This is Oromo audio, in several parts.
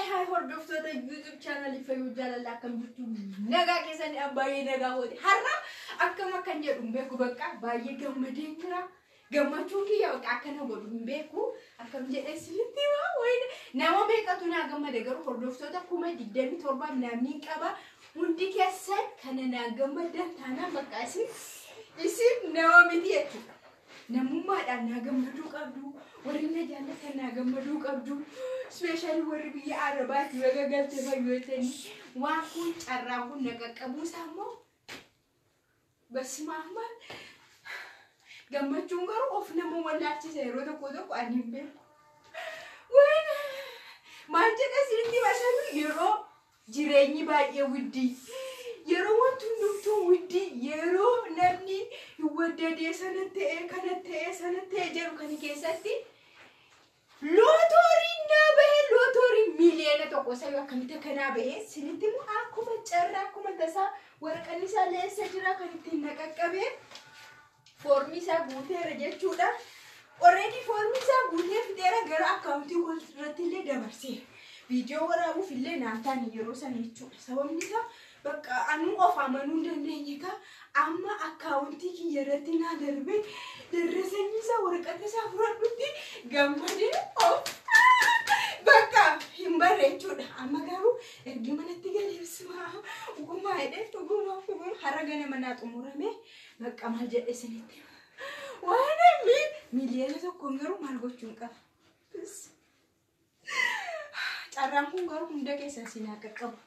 Hi hordoftoota YouTube channel Fayyuu Jaalala, akkam jirtu? Nagaa keessanii? Baay'ee nagaa hooti. Har'a akkam akkan jedhu hin beeku, bakka baay'ee gammadeen jira. Gammachuun kiyya bakka akkana godhu hin beeku. Akkam jedhee isinitti himaa? Wayine nama meeqatu naa gammade garuu? Hordoftoota 27,000 namni qaba. Hundi keessan kana naa gammaddan taanaan bakka isin nama miti jechuudha. Namummaadhaan naa gammaduu qabdu. Warri na jaallatan naa gammaduu qabdu. Especially warri biyya Arabaatti baga galte fayyootanii. Waan kun, carraan kun na qaqqabuu isaa immoo basmaama. Gammachuun garuu of nama wallaalchisa yeroo tokko tokko, ani hin beeku. Wayne maal jedha isinitti basanu, yeroo jireenyi baay'ee widdii. Yeroo wanti hundumtuu widdii, yeroo namni hin waddadee sana ta'ee kana ta'ee sana ta'ee jedhu kana keessatti lootoriin naa bahee, lootoriin 1 miliyoona sayyoo akkamitti akkanaa bahee isinitti immoo, akkuma carraa, akkuma tasaa waraqanni isaa leessa jira kan ittiin na qaqqabee, foormii isaa guuteera jechuudha. Already foormii isaa guutee fixeera, gara akkaawuntii irratti illee dabarseera. Viidiyoo waraabuuf illee naan taane yeroo sana jechuudha. Sababni isaa bakka anuu of amanuu hin dandeenye kaa. Amma akkaawuntii kiyya irratti naa darbee, darrasanyii isaa, waraqata isaa fudhadhutti gammadee of bakka hin barre jechuudha. Amma garuu ergi manatti galee bismaa dhugumaa jedhee, dhuguma dhuguma har'a ganama naa xumurame. Bakka maal jedhe isinitti, waan 1 miliyoona garuu maal gochuun qaba? Carraan kun garuu hunda keessan sinaa qaqqabu.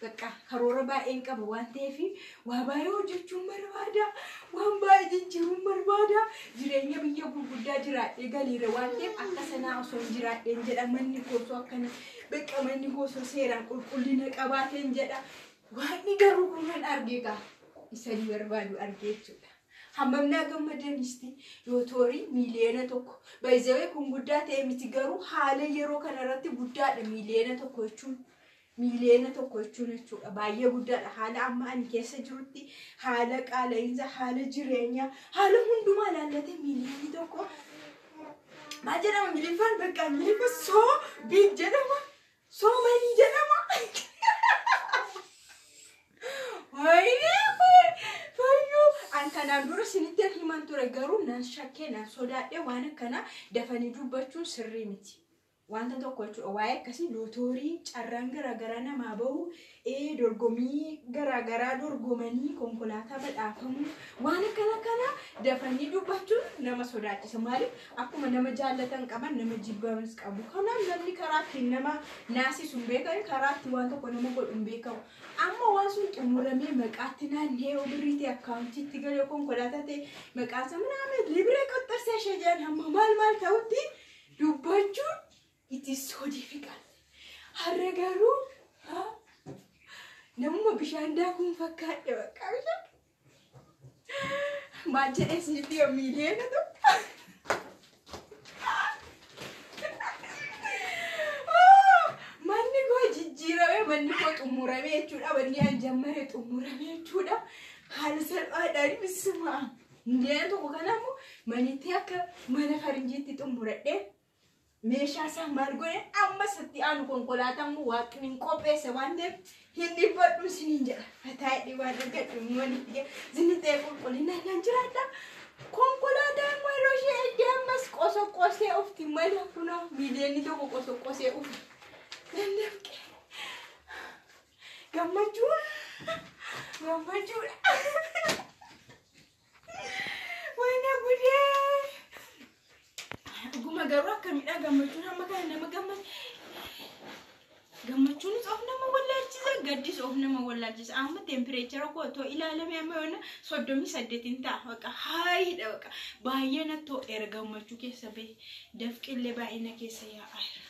Bakka karoora baay'een qaba waan ta'eef waa baay'ee hojjechuun barbaada. Waan baay'ee jijjiiruun barbaada. Jireenya biyya gurguddaa jiraadhee galiira waan ta'eef akka sanaa osoo hin jiraadheen jedha. Manni koosoo akkana, bakka manni koosoo seeraan qulqullina qabaateen jedha. Waaqni garuu kunan argee gaa isanii barbaadu argee jechuudha. Hammam naa gammadanisti lootorii 1 miliyoona. Baay'ee kun guddaa ta'e miti, garuu haala yeroo kanarratti guddaadha 1 miliyoona jechuun. 1 miliyoona jechuun jechuudha. Baay'ee guddaadha. Haala amma ani keessa jirutti, haala qaala'insa, haala jireenyaa, haala hundumaa ilaallatee 1 miliyoonni maal jedhama Ingiliffaan? Bakka Ingiliffa so big jedhama. So many jedhama. Wayinee fayyuu, an kanaan dura isinitti himan ture, garuu nan shakkee, nan sodaadhe. Waan akkanaa dafanii dubbachuun sirrii miti. Wanta tokko jechuudha, waa'ee akkasii lootorii, carraan garaagaraa namaa bahu, dorgommii garaagaraa dorgomanii konkolaataa badhaafamuu, waan akkana kana dafanii dubbachuun nama sodaachisa. Maaliif? Akkuma nama jaallatan qaban nama jibbanis qabu. Kanaaf namni karaa ittiin nama naasisu hin beekamu, karaa ittiin waan tokko nama godhu hin beekamu. Amma waan sun xumuramee maqaatti naannee birrii ta'e akkaawuntiitti galee konkolaataa ta'e maqaa isaa minaamin libiree qaxxarsee ishee jedhan hamma maal maal ta'utti dubbachuun it is so difficult. Har'a garuu namuma bishaan daakuun fakkaadhe, bakka bishaan. Maal jedhee isinitti yoo 1 miliyoona? Manni koo jijjiirame, manni koo xumurame jechuudha. Manni an jammare xumurame jechuudha. Haala salphaadhaan bisuma. 1 miliyoona kanammoo manitti akka mana faranjiitti xumuradhee meeshaa isaa maal godhe, amma satti aanu konkolaataa immoo waaqni hin qopheesse waan ta'eef hin dhiphadhu isiniin jedha. Fataa waan argadhu manitti zini ta'e qulqullinaan nan jiraadha. Konkolaataa immoo yeroo ishee eddee ammas qosoqqosee ufti mana kunoo 1 miliyoonni qosoqqosee ufi. Nan dafqe. Gammachuun gammachuudha. Wayna gudee. Dhuguma garuu akkamidha gammachuun hamma kana nama gammachiisa? Gammachuunis of nama wallaalchisa, gaddis of nama wallaalchisa. Amma temperature koo otoo ilaalame amma yoona 38n ta'a. Baqa haayiidha, baqa baay'ee natti ho'eera, gammachuu keessa bahe. Dafqillee baay'ee na keessa yaa'aa jira.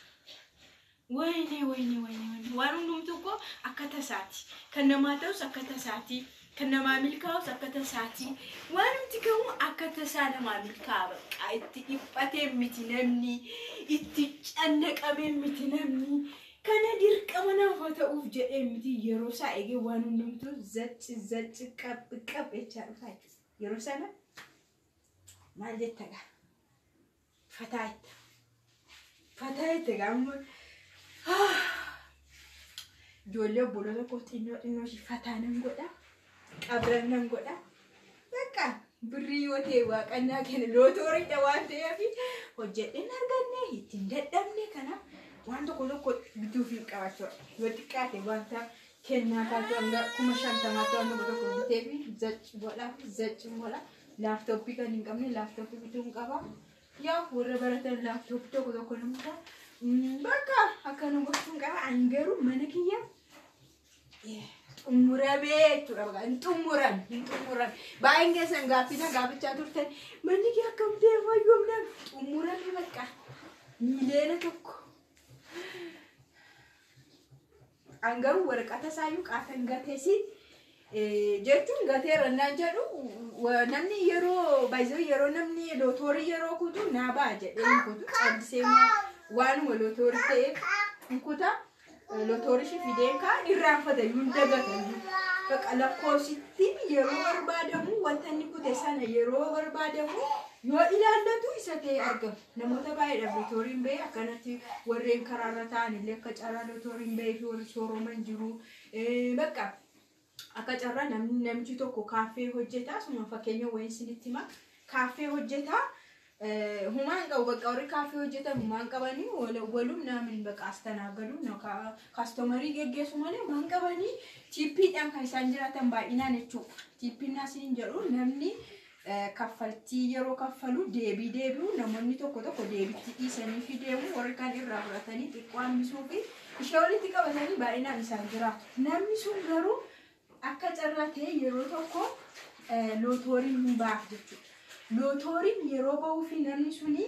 Wayne, wayne, wayne, wayne, waan hundumtuu koo akka tasaati. Kan namaa ta'us akka tasaati. Kan namaa milkaa'us akka tasaati. Waan nuti kamuu akka tasaa namaa milkaa'a, bakka itti dhiphatee miti namni, itti cannaqamee miti namni. Kana dirqama naaf haa ta'uuf jedhee miti, yeroo isaa eegee waan hundumtuu zacci zacci qab qab jechaa dhufaa jechuudha. Yeroo sana maal jetta gaa? Fataa itti. Fataa itti gaa amma. Ijoollee obboloota koo xinnoo xinnoo ishii fataa nan godha. Qabran nan godha. Bakka birrii yoo ta'e waaqannaa kenna lootooriidha waan ta'eef hojjedheen arganne ittiin dadhabne kana waan tokko tokko bituuf hin qabachuudha. Yoo xiqqaate wanta kennaa taatu hanga 50,000tti waan tokko tokko bitee fi zacci godha zacci godha. Laaptooppii kan hin qabne laaptooppii bituu hin qaba. Yaa warra baratan laaptooppii tokko tokko namoota bakka akkana gochuun qaba. Ani garuu mana kiyya xumuramee jechuudha. Bakka hin xumuran hin xumuran. Baay'een keessan gaaffii na gaafachaa turtan manni kee akkam ta'e fayyoomna xumurame bakka 1,000,000. An garuu waraqata isaayyuu qaatan gateesi jechuun gateera naan jedhu namni yeroo baay'ee yeroo namni lootorii yeroo kutu naa ba'a jedhee hin kutu callisee waanuma lootorii ta'eef hin kuta lootorii shi fideen kaan irraanfata iyyuu hin dagata iyyuu. Bakka lakkoofsitti yeroo barbaadamu wanta inni kute sana yeroo barbaadamu yoo ilaallatu isa ta'e argama. Namoota baay'eedhaaf lootoriin ba'e akkanatti warreen karaarra ta'an illee akka carraa lootoriin ba'ee fi warri sooroman jiru. Bakka akka carraa namichi tokko kaaffee hojjeta. Asuma fakkeenya wayii isinitti hima. Kaaffee hojjeta. Humaan qabu bakka warri kaaffee hojjetan humaan qabanii walum naamin bakka astanaagadu kaastomarii geggeessu malee humaan qabanii tiippiidhaan kan isaan jiraatan baay'inaan jechuudha. Tiippiin naasiin jedhu namni kaffaltii yeroo kaffalu deebii deebi'u namoonni tokko tokko deebitti dhiisanii fi deemu warri kaan irraa fudhatanii xiqqoo hambisuu fi ishee walitti qabatanii baay'inaan isaan jiraatu. Namni sun garuu akka carraa ta'e yeroo tokko lootoriin hin baaf jechuudha. Lootoriin yeroo ba'uu fi namni suni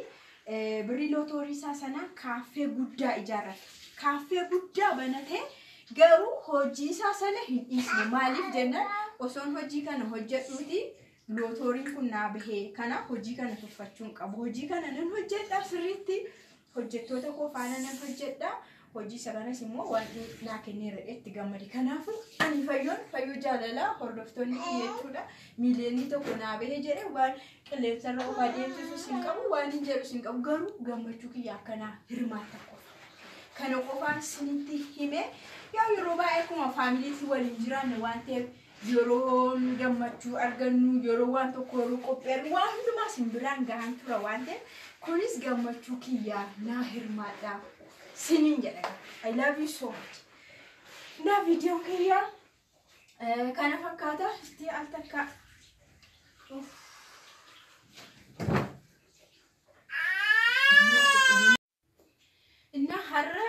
birrii lootorii isaa sana kaaffee guddaa ijaarrata. Kaaffee guddaa banatee garuu hojii isaa sana hin dhiisne. Maaliif jennaan osoon hojii kana hojjedhuuti lootoriin kun naa bahee kanaaf hojii kana tuffachuu hin qabu. Hojii kana nan hojjedha sirriitti hojjettoota koo faana nan hojjedha. Hojii isa kanas immoo waan naa kenneera itti gammade. Kanaafuu ani fayyoon fayyoo jaalalaa hordoftoonni kiyya jechuudha. 1,000,000 naa bahee jedhee waan qilleensarra of adeemsisus hin qabu waan hin jedhus hin qabu garuu gammachuu kiyya akkanaa hirmaata qofa. Kana qofaan isinitti hime yaa yeroo baay'ee akkuma faamiliitti waliin jiraanne waan ta'eef yeroo gammachuu argannu yeroo waan tokko yeroo qopheerru waan hundumaa isin biraan gahan tura waan ta'eef kunis gammachuu kiyyaa naa hirmaadha. Sinin jedha. I love you so much. Na viidiyoo kiyya kana fakkaata itti al takka. Inna har'a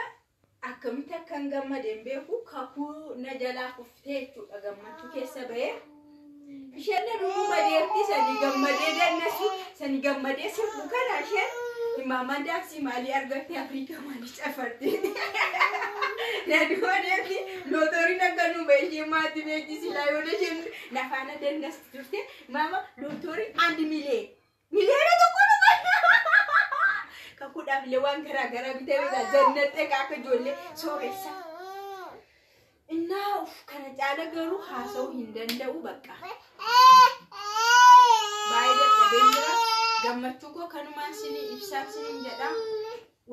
akkamitti akkan gammade hin beeku kakuu na jalaa kuftee jechuudha gammachuu keessa ba'ee. Isheen na duuba deemti sanii gammadee dannasu sanii gammadee sirbu kana isheen imaamaan daaksii maalii argatte Afrikaa maalii cafartee. Na duuba deemti lootoriin akka nu ba'e isheen maatii beekti silaa yoo isheen nafaana dannasti turte maama lootoriin 1,000,000. 1,000,000 nu ba'e. Kakuudhaaf illee waan garaa garaa bitee beekaa zannattee akka ijoollee sooressa. Innaa kana caala garuu haasa'uu hin danda'u bakka. Baay'ee dadhabeen jira. Gammachuu koo kanumaan isinii ibsaa isiniin jedha.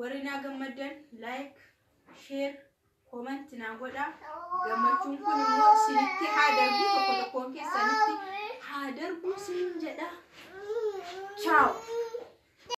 Warri naa gammaddan like, share, comment naa godha. Gammachuun kun immoo isinitti haa darbu tokko tokkoon keessanitti haa darbu isiniin jedha. Ciao.